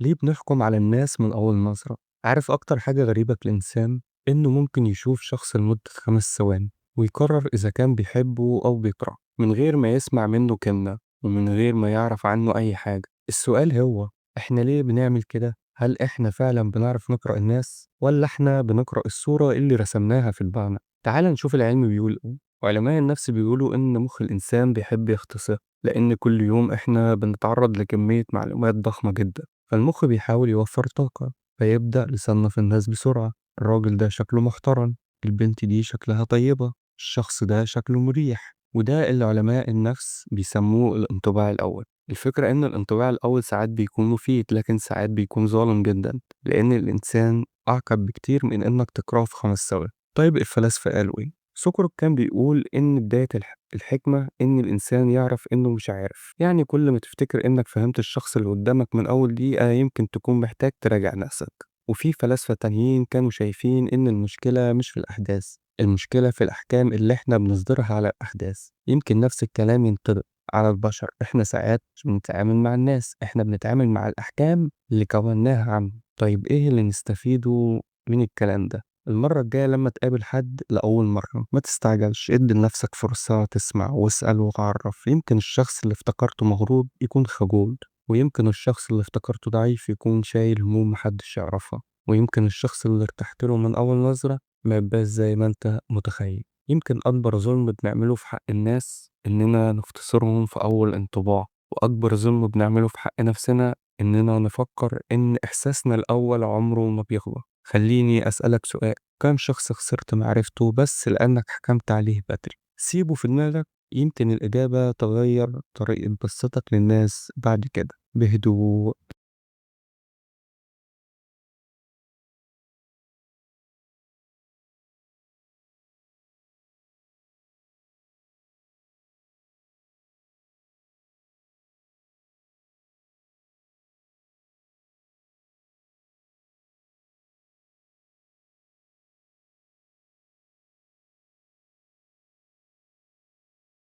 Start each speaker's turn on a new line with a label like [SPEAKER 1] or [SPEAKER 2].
[SPEAKER 1] ليه بنحكم على الناس من أول نظرة؟ عارف أكتر حاجة غريبة في الإنسان؟ إنه ممكن يشوف شخص لمدة 5 ثواني ويقرر إذا كان بيحبه أو بيكرهه من غير ما يسمع منه كلمة ومن غير ما يعرف عنه أي حاجة. السؤال هو إحنا ليه بنعمل كده؟ هل إحنا فعلا بنعرف نقرأ الناس؟ ولا إحنا بنقرأ الصورة اللي رسمناها في دماغنا؟ تعال نشوف العلم بيقول إيه. علماء النفس بيقولوا إن مخ الإنسان بيحب يختصر، لأن كل يوم إحنا بنتعرض لكمية معلومات ضخمة جدا، فالمخ بيحاول يوفر طاقة، فيبدأ يصنف الناس بسرعة. الراجل ده شكله محترم، البنت دي شكلها طيبة، الشخص ده شكله مريح. وده اللي علماء النفس بيسموه الانطباع الأول. الفكرة إن الانطباع الأول ساعات بيكون مفيد، لكن ساعات بيكون ظالم جدا، لأن الإنسان أعقد بكتير من إنك تقرأه في 5 ثواني. طيب الفلاسفة قالوا إيه؟ سقراط كان بيقول إن بداية الحكمة إن الإنسان يعرف إنه مش عارف. يعني كل ما تفتكر إنك فهمت الشخص اللي قدامك من أول دقيقة يمكن تكون محتاج تراجع نفسك. وفي فلاسفة تانيين كانوا شايفين إن المشكلة مش في الأحداث، المشكلة في الأحكام اللي إحنا بنصدرها على الأحداث. يمكن نفس الكلام ينطبق على البشر، إحنا ساعات مش بنتعامل مع الناس، إحنا بنتعامل مع الأحكام اللي كوناها عنهم. طيب إيه اللي نستفيده من الكلام ده؟ المرة الجاية لما تقابل حد لأول مرة ما تستعجلش، ادي لنفسك فرصة تسمع واسأل وتعرف. يمكن الشخص اللي افتكرته مغرور يكون خجول، ويمكن الشخص اللي افتكرته ضعيف يكون شايل هموم محدش يعرفها، ويمكن الشخص اللي ارتحت له من أول نظرة ما يبقاش زي ما انت متخيل. يمكن أكبر ظلم بنعمله في حق الناس إننا نختصرهم في أول انطباع، وأكبر ظلم بنعمله في حق نفسنا إننا نفكر إن إحساسنا الأول عمره ما بيغلط. خليني أسألك سؤال، كم شخص خسرت معرفته بس لأنك حكمت عليه بدري؟ سيبه في دماغك، يمكن الإجابة تغير طريقة بصتك للناس بعد كده. بهدوء.